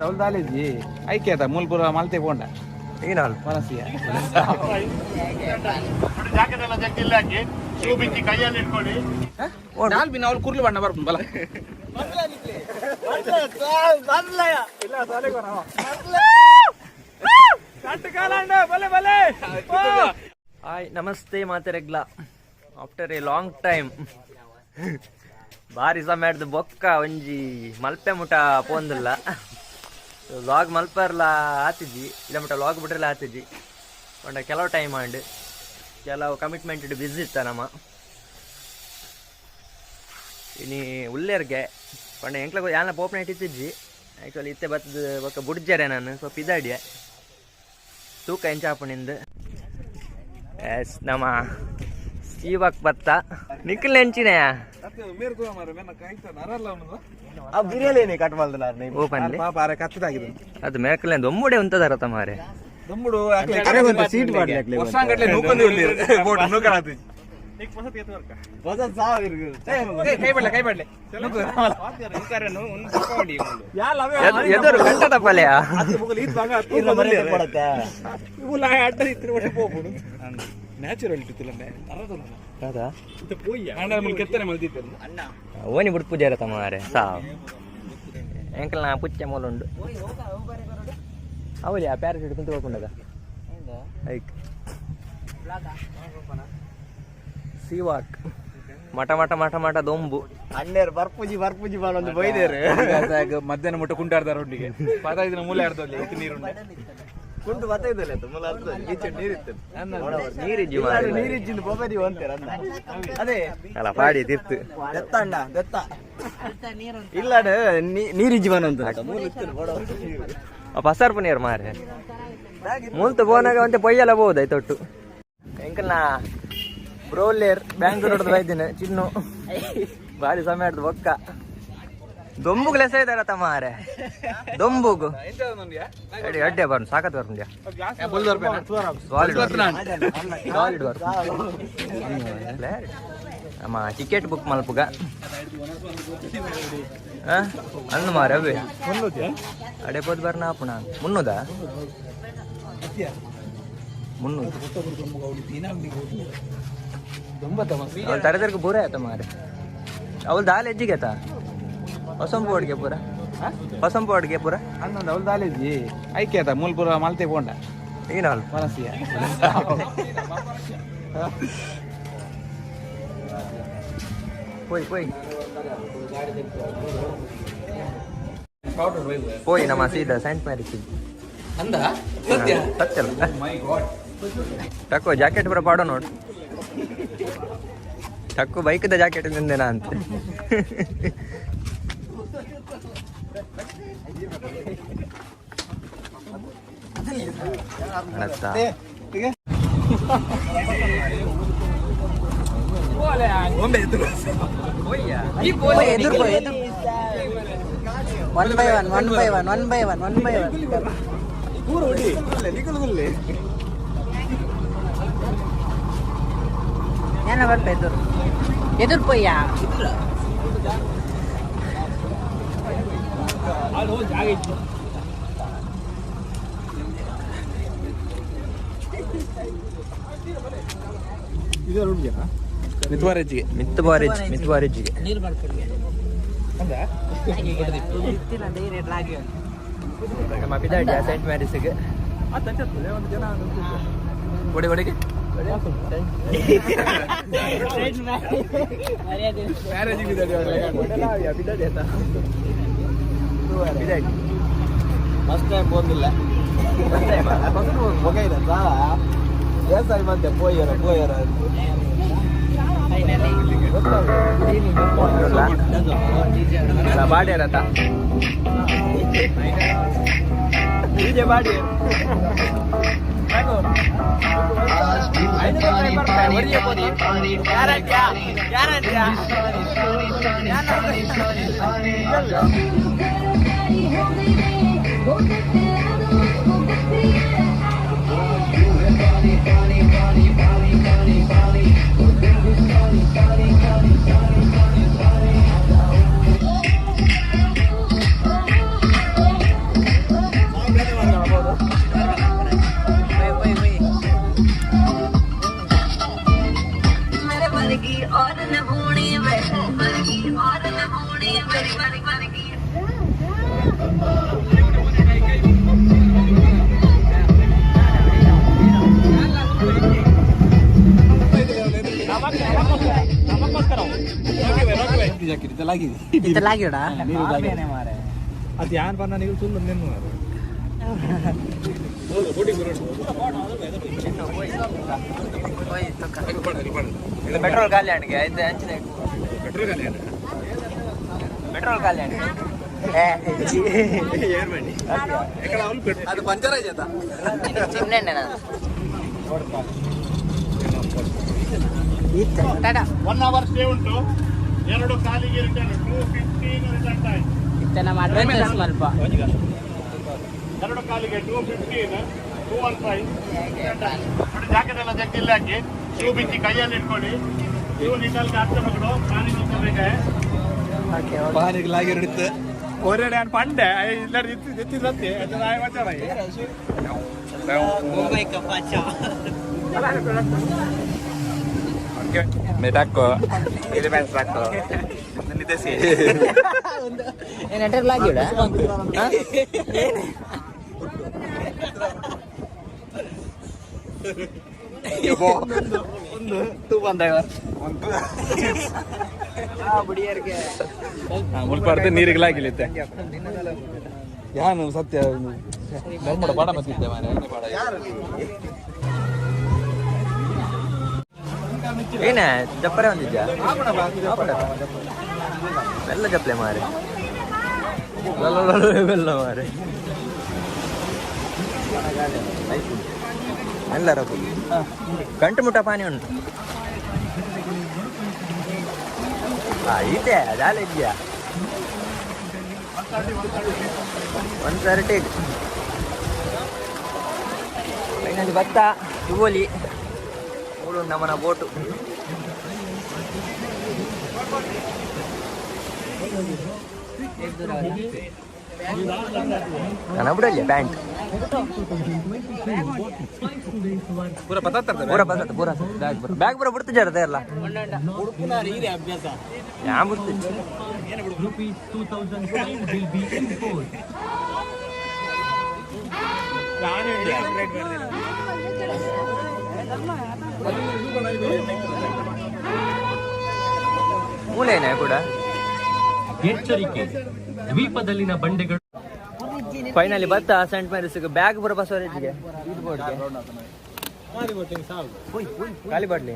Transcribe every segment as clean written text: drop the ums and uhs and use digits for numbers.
ಅವಳು ದಾಲೇಜಿ ಐಕೆ ಆತ ಮೂಲ್ಪುರ ಮಲ್ತೆ ಪೋಂಡ. ಏನಾಲ್? ಮನಸ್ಸಿಯ. ಜಾಕೆಟ್ ಎಲ್ಲ ಜಗ್ಗಿಲ್ಲ ಹಾಕಿ, ಶೂ ಬಿಚ್ಚಿ ಕೈಯಲ್ಲಿ ಇಟ್ಕೊಳ್ಳಿ. ನಾಲ್ ಬಿನ್ ಅವಳು ಕುರ್ಲು ಬಣ್ಣ ಬರ್ಪುಂಡು ಬಲ. ಹಾಯ್, ನಮಸ್ತೆ ಮಾತೆರೆಗ್ಲ. ಆಫ್ಟರ್ ಎ ಲಾಂಗ್ ಟೈಮ್, ಬಾರಿ ಸಮಯದ ಬೊಕ್ಕ ಒಂಜಿ ಮಲ್ಪೆ ಮುಟ ಪೋಂದಿಲ್ಲ. ಲಾಗ್ ಮಲ್ಪರ್ಲ ಆತಿಜಿ, ಇಲ್ಲ ಮುಟ ಲಾಗ್ ಬಿಟ್ರಲ್ಲ ಆತಿಜಿ. ಪಂಡ ಕೆಲವು ಟೈಮ್ ಆಂಡ್ ಕೆಲವು ಕಮಿಟ್ಮೆಂಟ್ ಬಿಸಿ ಇತ್ತ ನಮ್ಮ. ಇನಿ ಉಲ್ಲೇರ್ಗೆ ಪಂಡ ಎಂಕ್ಲ ಯಾನ ಪೋಪನ ಇತ್ತಿಜ್ಜಿ. ಆ್ಯಕ್ಚುಲಿ ಇತ್ತೆ ಬತ್ತದ ಬೊಕ್ಕ ಬುಡ್ಜರೆ ನಾನು ಸ್ವಲ್ಪ ಇದಾಡಿಯೆ ತೂಕ ಎಂಚಾಪಣಿಂದು. ಎಸ್, ನಮ್ಮ ಸೀವಕ್ ಬತ್ತ ನಿಖಲ್ ನೆಂಚಿನೆಯ. ಬಿರಿಯಾನಿ ಕಟ್ ಮಾಡ್ದ. ಓ ಪನ್ಲಿ. ಪಾಪ ಅರೆ ಕತ್ತದಾಗಿದೆ. ಅದು ಮೇಕಲೆ ದೊಮ್ಮುಡೆ ಉಂತದಾರ ಮಾರೆ. ದೊಂಬುಡು. ಸೀಟ್ ಮಾಡ್ಲಿ ಅಕ್ಲೆ. ವರ್ಷಾಂಗಟ್ಲೆ ನೂಕೊಂದು ಬೋಟ್ ನೂಕರಾತು. ಕೈ ಬಡ್ಲೆ, ಕೈ ಬಡ್ಲೆ. ಎದುರು ಕಟ್ಟದ ಪಲ್ಯ. ನ್ಯಾಚುರಲ್. ಹೌದಾ? ಕೆತ್ತನೆ ಮಲ್ದಿದ್ದೆ. ಓನಿ ಬಿಡ್ ಪೂಜೆ ಇರತ್ತ ಮಾರೆ. ಸಾವ್ ಎಂಕಲ್ ನಾ ಪುಚ್ಚೆ ಮೂಲುಂಡು. ಅವಳಿ ಆ ಪ್ಯಾರಾಶೂಟ್ ಕುಂತು ಹೋಗ್ಕೊಂಡದ. ಐಕ್ ಸೀವಾಕ್ ಮಠ ಮಠ ಮಠ ಮಠ ದೊಂಬು. ಅಣ್ಣೇರು ಬರ್ಪುಜಿ ಬರ್ಪುಜಿ ಒಂದು ಬೈದೇರು. ಮಧ್ಯಾಹ್ನ ಮುಟ್ಟ ಕುಂಟಾಡ್ದಾರ ಒಟ್ಟಿಗೆ 15 ದಿನ ಮೂಲೆ ಆಡ್ದಲ್ಲಿ ಇತ್ತು ನೀರು. ಕುಂಟು ಬತ್ತೈದಲ್ಲ, ಮೂಲ ಅರ್ಥ ಈಚೆ ನೀರಿತ್ತು. ನೀರಿಜ್ಜಿ. ನೀರಿಜ್ಜಿಂದ ಬೊಬದಿ ಅಂತೀರ ಅದೇ. ಅಲ್ಲ, ಪಾಡಿ ತಿರ್ತು. ದೆತ್ತ ಅಣ್ಣ, ದೆತ್ತ ಇಲ್ಲ, ನೀರಿಜ್ಜಿ ಅಂತ. ಪಸರ್ಪು ನೀರು ಮಾರೆ. ಮೂಲ್ತ ಪೋನಾಗ ಒಂತೆ ಪೊಯ್ಯಲ ಬೋದು ಐತೊಟ್ಟು. ಎಂಕಲ್ನ ಬ್ರೋಲೇರ್ ಬ್ಯಾಂಗ್ಳೂರ್ ಬೈದಿನ ಚಿನ್ನು. ಬಾರಿ ಸಮಯ ಆಡ್ದು ಬೊಕ್ಕ ದೊಂಬುಗ್ ಲೆಸ ಇದಾರ ತಮಾರೆ ದೊಂಬುಗು. ಅಡಿ ಅಡ್ಡೆ ಬರ್ನು, ಸಾಕತ್ ಬರ್ನುಂಡ್ಯಾ. ಸಾಲಿಡ್ ಸಾಲಿಡ್ ಬರ್ನು. ಅಮ್ಮ ಟಿಕೆಟ್ ಬುಕ್ ಮಲ್ಪುಗ ಅಂದು ಮಾರೆ. ಅವೇ ಅಡೆ ಪೋದು ಬರ್ನ ಆಪುಣ. ಮುನ್ನೂದ 300. ಅವಳು ತರತರಕ್ಕೆ ಪೂರ ಆಯ್ತ ಮಾರೆ. ಅವಳು ದಾಲ್ ಹೆಜ್ಜಿಗೆ ಆತ. ಹೊಸಂಪು ಅಡ್ಗೆ ಪೂರ, ಹೊಸಂಪು ಅಡ್ಗೆ ಪೂರ. ಅನ್ನೊಂದು ಅವಳು ದಾಲೇಜಿ ಐಕೆ ಆತ ಮೂಲ್ಪುರ ಮಲ್ತೆ ಪೋಂಡ. ಏನಾಲ್? ಮನಸ್ಸಿಯ. ಪೋಯ್ ಪೋಯ್ ಪೋಯ್. ನಮ್ಮ ಸೀದಾ ಸೈಂಟ್ ಮ್ಯಾರಿಸ್. ಅಂದ. ಸತ್ಯ ಅಲ್ಲ. ಟಕ್ಕು ಜಾಕೆಟ್ ಪೂರ ಪಾಡೋ ನೋಡು. ಟಕ್ಕು ಬೈಕ್ದ ಜಾಕೆಟ್ ನಿಂದೇನಾ ಅಂತ. ಅತ್ತ. One by one, one by one, one by one, one by one. ಏನ ಬರ್ಪ ಎದುರು ಎದುರು ಪೊಯ್ಯ. ಮಿತ್ವಾರೆಜ್ಜಿಗೆ. ಮಿತ್ತು ಬಾರಿಜ್, ಮಿತ್ತು ಬಾರಿಜ್ಜಿಗೆ. ನೀರು ಬರ್ಕೊಂಡು ಧೈರ್ಯ. ನಮ್ಮ ಪಿದಾಡ್ಯ ಸೈಂಟ್ ಮ್ಯಾರಿಸ್ಗೆ. ಒಡೆ ಒಡೆಗೆ. ಮರ್ಯಾದೆ. ಪಿದಾಡಿ. ಫಸ್ಟ್ ಟೈಮ್ ಬಂದಿಲ್ಲ ಹೊಗೈದ. ದೇವಸ್ಥಾನ ಬಂದೆ, ಪೋಯರ ಪೋಯರ. ಬಾಡ್ಯಾರತ ಡಿಜೆ ಬಾಡಿ. ಇತ್ತಲಾಗಿಡ ಅದು ಯಾನ್ ಪನ್ನ ನೀವು ಸುಳ್ಳು ನಿನ್ನು ಪೆಟ್ರೋಲ್ ಖಾಲಿ ಅಣಿಗೆ ಆಯ್ತು ಅಂಚಿನ ಪೆಟ್ರೋಲ್ ಖಾಲಿ ಅಣಿಗೆ. ಅದು ಪಂಚರ್ ಆಯ್ತಾ? ಚಿಮ್ನೆ ಟಾಟಾ. 1 ಅವರ್ ಸ್ಟೇ ಉಂಟು, 2 ಕಾಲಿಗೆ ರಿಟರ್ನ್, 2:15 ರಿಟರ್ನ್ ಟೈಮ್. ಇತ್ತ ನಮ್ಮ ಅಡ್ವೆಂಚರ್ಸ್ ಮಲ್ಪ. 2 ಕಾಲಿಗೆ 2:15, 2:15 ರಿಟರ್ನ್ ಟೈಮ್. ನೋಡಿ, ಜಾಕೆಟ್ ಎಲ್ಲ ತೆಗ್ದು ಇಲ್ಲಿ ಹಾಕಿ, ಶೂ ಬಿಚ್ಚಿ ಕೈಯಲ್ಲಿ ಇಟ್ಕೊಳ್ಳಿ. ಶೂ ನಿಟ್ಟಲ್ಲಿ ಹಾಕ್ತಾ ಮಕ್ಕಳು ಪಾನಿ ನೋಡ್ಕೋಬೇಕೆ. ಪಾನಿಗೆ ಲಾಗಿ ಹಿಡಿತು ಒರೆಡೆ ನಾನು ಪಂಡೆ ಇಲ್ಲ ಎತ್ತಿದ್ರಂತೆ. ಏನು ಎಂಟರ್ ಲಾಗಿಡ? ಮುಲ್ಪಾರ್ತೆ ನೀರಿಗೆ ಲಾಗಿಲಿತ್ತೆ ಯಾನು ಸತ್ಯ ಧರ್ಮಡ ಪಾಡ ಮತ್ತಿದ್ದೆ ಮಾರ್ರೆ, ಏನೇ ಪಾಡ ಏನೇ ಜಪ್ಪರೆ ಬಂದಿದ್ಯಾ? ಬೆಲ್ಲ ಜಪ್ಲೆ ಮಾರೆ, ಬೆಲ್ಲ ಮಾರೆ. ಎಲ್ಲರ ಗಂಟು ಮುಟ್ಟ ಪಾನಿ ಉಂಟು. ಐತೆ ಅದಾಲ ಇದೆಯಾ? 1:30. ಫೈನಲಿ ಭತ್ತ ತುಗೋಲಿ ಮೂಡು ನಮ್ಮನ ಬೋಟು. ನನ್ನ ಬಿಡಲ್ಲ ಪ್ಯಾಂಟ್. ಪೂರ ಪತ್ತಾರ್ತದೆ. ಪೂರ ಬರ್ತದೆ, ಪೂರ ಬ್ಯಾಗ್ ಬರ ಬ್ಯಾಗ್ ಪೂರ ಬಿಡ್ತಿದ್ದಾರೆ ಅಲ್ಲ. ಯಾ ಬಿಡ್ತಿದ್ದೆ? ₹2000 fine will be imposed. ಮೂಲೇನೆ ಕೂಡ. ಎಚ್ಚರಿಕೆ, ದ್ವೀಪದಲ್ಲಿನ ಬಂಡೆಗಳು ಫೈನಲಿ ಬತ್ತ ಸೆಂಟ್ ಮೇರಿಸ್. ಬ್ಯಾಗ್ ಪೂರ ಬಸವರಾಜಿಗೆ ಖಾಲಿ ಬಾಟ್ಲಿ.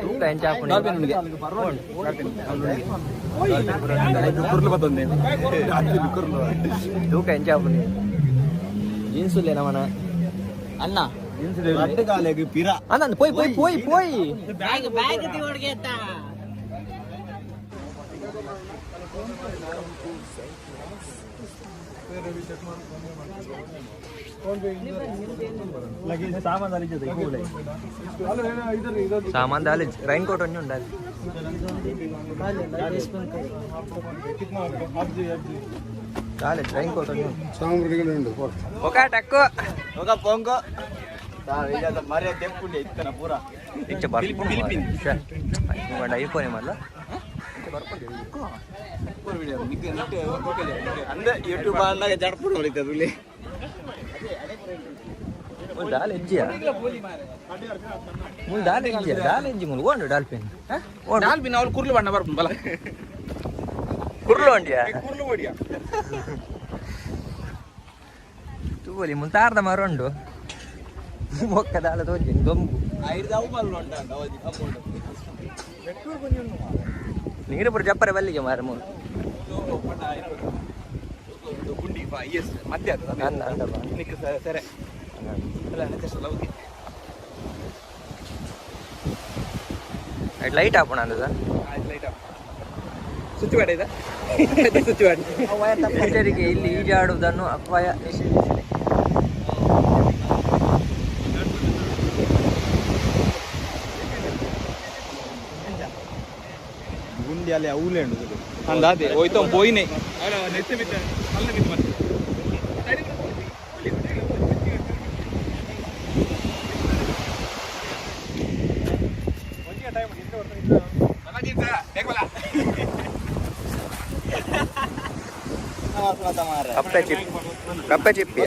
ತೂಕ ಎಂಚ ಹಾಪುಂಡು? ಕುರ್ಲು ಬತ್ತೊಂದೆ. ತೂಕ ಎಂಚ ಹಾಪುಂಡು? ಜೀನ್ಸ್ ಇಲ್ಲ ನಮನ ಅಣ್ಣ. ಕಾಲೆಗೆ ಪಿರ. ಅಣ್ಣ, ಪೋಯ್ ಪೋಯ್ ಪೋಯ್ ಪೋಯ್. Bag bag ತಿವಡ್ಗೆ. ಸಾಮಾನ್ ದಾಲೇಜ್ ರೈನ್ ಕೋಟ್ ಒಂಜಿ ಉಂಡಾಲಿ. ದಾಲೇಜ್ ರೈನ್ ಕೋಟ್ ಒಂಜಿ ಉಂಡು. ఒక ಟಕ್ಕು. ఒక పొంಗೋ ಮರ್ಯಾದೆ ತೆಪ್ಪುಂಡೆ ಇತ್ತನ ಪೂರ. ಇಚ್ಚ ಬರ್ಪುಂಡು ಐಫೋನ್ ಮಲ್ಲ. ಅಂದ್ರೆ ಯೂಟ್ಯೂಬ್ ಅಂದಾಗ ಜಡಪುಡು ಹೊಡಿತದೆ. ಮೂಲು ದಾಲ್ ಎಜ್ಜಿಯ, ಮೂಲು ದಾಲ್ ಎಜ್ಜಿಯ, ದಾಲ್ ಎಜ್ಜಿ. ಮೂಲು ಓಂಡು ಡಾಲ್ಫಿನ್. ಡಾಲ್ಫಿನ್ ಅವ್ಳು ಕುರ್ಲು ಬಣ್ಣ ಬರ್ಪುಂಡು ಬಲ. ಕುರ್ಲು ಉಂಡಿಯಾ? ಕುರ್ಲು ಓಡಿಯ. ತೂವಲಿ ಮುಂತಾರ್ದ ಮರ ಉಂಡು. ಮೊಕ್ಕ ದಾಲ ತೋಜಿ ದೊಂಬು. ನೀರು ಪೂರ ಜಪ್ಪರೆ ಬಲ್ಲಿಗೆ ಮಾರ ಮೂಲು. ಗುಂಡಿ ಎಸ್ ಮಧ್ಯ ಅದು. ಅಂದ ಅಂದ ಬಾ. ನಿಕ್ ಸೆರೆ ಅಲ್ಲ ನೆಚ್ಚ ಲವ್ಗೆ. ಲೈಟ್ ಆಪುಣ ಅಂದದ. ಆಯ್ತು, ಲೈಟ್ ಆಫ್. ಸ್ವಿಚ್ ಬೇಡ ಇದೆ, ಸ್ವಿಚ್ ಬೇಡ. ಎಚ್ಚರಿಕೆ, ಇಲ್ಲಿ ಈಜಾಡುವುದನ್ನು ಅಪಾಯ ನಿಷೇಧಿಸಿದೆ. ಗುಂಡಿ ಅಲ್ಲಿ ಅವಲೇ ಉಂಟು. ಅಂದ ಅದೇ ಹೋಯ್ತು ಪೋಯಿನೆ ನೆತ್ತಿ ಬಿದ್ದ ಅಲ್ಲ ಬಿದ್ದು ಮತ್ತೆ. ಕಪ್ಪೆ ಚಿಪ್ಪಿ, ಕಪ್ಪೆ ಚಿಪ್ಪಿ.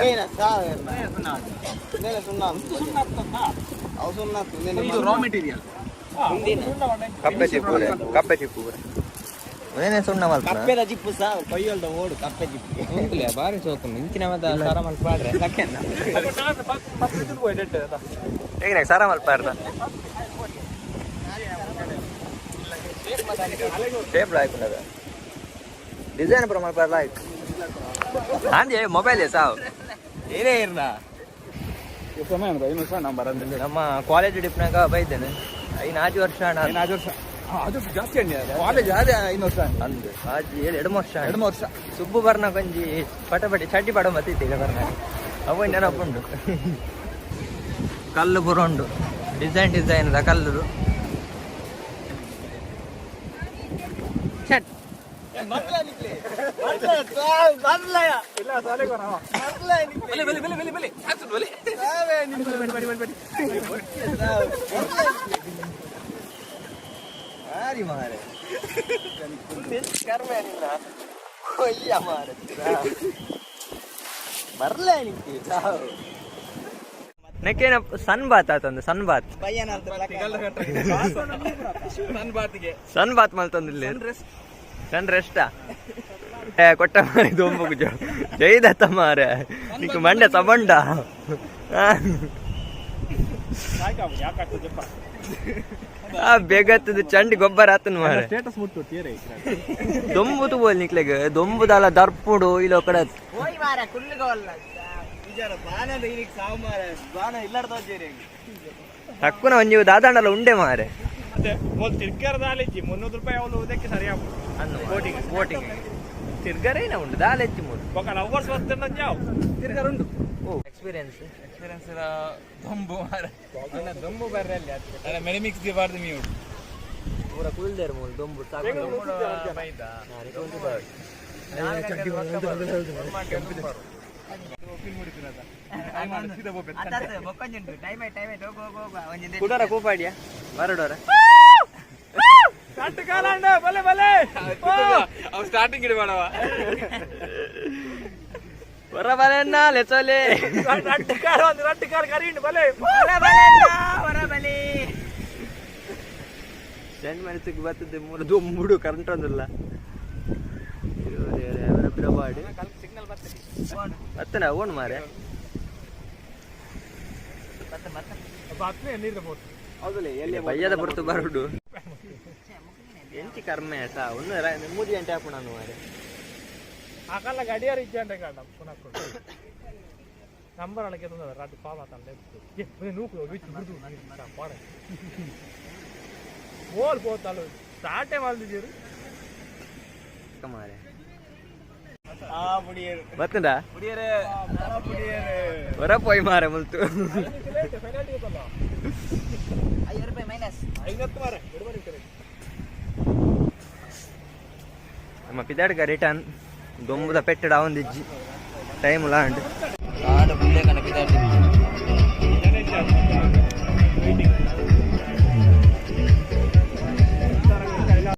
ಇದು ರಾ ಮೆಟೀರಿಯಲ್. ಕಪ್ಪೆ ಚಿಪ್ಪು ಕಪ್ಪೆ ಚಿಪ್ಪು ಏನೇ ಸುಣ್ಣ ಮಲ್ಪ ಕಪ್ಪೆದ ಚಿಪ್ಪು ಸಾ ಕೊಯ್ಯೊಲ್ದ ಓಡು ಕಪ್ಪೆ ಚಿಪ್ಪು ಬಾರಿ ಸೋಕು ಮಿಂಚಿನ ಮತ್ತೆ ಸರ ಮಲ್ಪ ಹೇಗೆ ಸರ ಮಲ್ಪಾರ್ದ ಟೇಬಲ್ ಹಾಕೊಂಡದ ಡಿಸೈನ್ ಪೂರ ಮಲ್ಪಾರ್ಲ ಆಯ್ತು ಅಂದೆ ಮೊಬೈಲ್ ಸಾವು ಏನೇ ಇರ್ನ ನಮ್ಮ ಕಾಲೇಜ್ ಡಿಪ್ನಾಗ ಬೈದೇನೆ ಐನು ಆಜು ವರ್ಷ ಅಣ್ಣ ವರ್ಷ ಅದು ಜಾಸ್ತಿ ಅಣ್ಣ ಕಾಲೇಜ್ ಅದೇ ಐದು ವರ್ಷ ಅಂದು ಆಜಿ ಏಳು ಎರಡು ವರ್ಷ ಎರಡು ವರ್ಷ ಸುಬ್ಬು ಬರ್ನ ಕೊಂಜಿ ಪಟಪಟಿ ಚಡ್ಡಿ ಪಡ ಮತ್ತಿತ್ತು ಈಗ ಬರ್ನ ಅವ ನೆನಪುಂಡು ಕಲ್ಲು ಪೂರ ಉಂಡು ಡಿಸೈನ್ ಡಿಸೈನ್ the ಕಲ್ಲು ಮಾರಿ ಮಾರೆ ಕರ್ಮ ನಿನ್ನ ಕೊಯ್ಯ ಮಾರೆ ಬರ್ಲೇ ನಿಕ್ಕೆ ನೆಕ್ಕೇನ ಸನ್ ಬಾತ್ ಆತಂದು ಸನ್ ಬಾತ್ ಸನ್ ಬಾತ್ ಮಲ್ತಂದಿಲ್ಲ ಸನ್ ರೆಸ್ಟಾ ಏ ಕೊಟ್ಟ ಮಾರೆ ದೊಂಬುಗು ಜೈದತ್ತ ಮಾರೆ ನಿಕ್ ಮಂಡೆ ತಬಂಡ ಆ ಬೇಗತ್ತದ ಚಂಡಿ ಗೊಬ್ಬರ ಆತನ್ ಮಾರೆ ಸ್ಟೇಟಸ್ ಮುಟ್ಟು ತೀರೆ ದೊಂಬು ತೂಬೋಲ್ ನಿಕ್ಲೆಗ್ ದೊಂಬುದಾಲ ದರ್ಪುಡು ಇಲ್ಲ ಕಡೆ ಹೋಯ್ ಮಾರ ಕುಲ್ಲುಗೋಲ್ಲ ಬಾನ ಸಾವು ಮಾರ ಬಾನ ಇಲ್ಲಾರ್ದ ತಕ್ಕುನ ಒಂಜಿ ದಾದಾಂಡಲ ಉಂಡೆ ಮಾರೆ ಮೊದಲು ತಿರ್ಗರ್ದಾಲಿಜ್ಜಿ 300 ರೂಪಾಯಿ ಅವಳು ಉದಕ್ಕೆ ಸರಿ ಆಗ್ಬೋದು ಬೋಟಿಂಗ್ ಬೋಟಿಂಗ್ ತಿರ್ಗರೇನ ಉಂಡು ದಾಲ ಹೆಚ್ಚು ಮೂರು ఒక ಲವರ್ಸ್ ವಸ್ತುన్న ಜಾವ್ ತಿರ್ಗಾರ ಉಂಡು ಓ ಎಕ್ಸ್ಪೀರಿಯನ್ಸ್ ಎಕ್ಸ್ಪೀರಿಯನ್ಸ್ ದೊಂಬು ಮಾರೆ ದೊಂಬು ಬರ್ರೆ ಅಲ್ಲಿ ಅಲ್ಲ ಮೆನಿ ಮಿಕ್ಸ್ the ಬಾರ್ದು ಮೀ ಉಂಟು ಪೂರ ಕುಲ್ದೇರು ಮೂಲು ದೊಂಬು ಸಾಕು ಟೈಮ್ ಟೈಮ್ ಹೋಗು ಹೋಗು ಹೋಗು ಒಂಜಿ ಕುಡೋರ ಕೂಪಾಡಿಯ ಬರಡೋರ ಬಲೆ ಬಲೆ ಅವ್ ಸ್ಟಾರ್ಟಿಂಗ್ ಇಡಬೇಡವ ಹೊರ ಬಲೆನ್ನ ಲೆಚೋಲೆ ರಟ್ಟು ಕಾರ್ ಒಂದು ರಟ್ಟು ಕಾರ್ ಕರೀಂಡು ಬಲೆ ಹೊರಬಲಿ ಸೆಂಟ್ ಮನಸ್ಸಿಗೆ ಬರ್ತದೆ ಮೂರು ದೊಂಬುಡು ಕರೆಂಟ್ ಒಂದಿಲ್ಲ ಸಿಗ್ನಲ್ ಬರ್ತದೆ ಬತ್ತನ ಓಣ್ ಮಾರೆ ನೀರು ಬೋದು ಬಯ್ಯದ ಪುರ್ತು ಬರುಡು ಎಂಚಿ ಕರ್ಮೆ ಸಾ ಒಂದು ಮೂಜಿ ಗಂಟೆ ಹಾಪುಣ ಮಾರೆ ಆಕಲ್ಲ ಗಡಿಯಾರ ಇಜ್ಜಂಡೆ ಕಾಂಡ ಪುನಃ ನಂಬರ್ ಅಳಗೆ ತಂದ ರಾತ್ರಿ ಪಾಪ ತಲ್ಲ ನೂಕು ಬಿಚ್ಚು ಬಿಡ್ದು ಪಾಡ ಓಲ್ ಪೋತಾಳು ಸ್ಟಾರ್ಟೇ ಮಾಡಿದ್ದೀರಿ ಮಾರೆ ಬತ್ತದ ಹೊರ ಪೋಯ್ ಮಾರೆ ಮುಲ್ತು 5 ರೂಪಾಯಿ ಮೈನಸ್ ಐವತ್ತು ಮಾರೆ ನಮ್ಮ ಪಿದಾಡ್ಗ ರಿಟರ್ನ್ ದೊಂಬುದ ಪೆಟ್ಟಡ ಅವಂದಿಜ್ಜಿ ಟೈಮ್ ಲಾಂಡ್ ಕಾಡು ಮುಂದೆ ಕಣ ಪಿದಾಡ್ತಿ.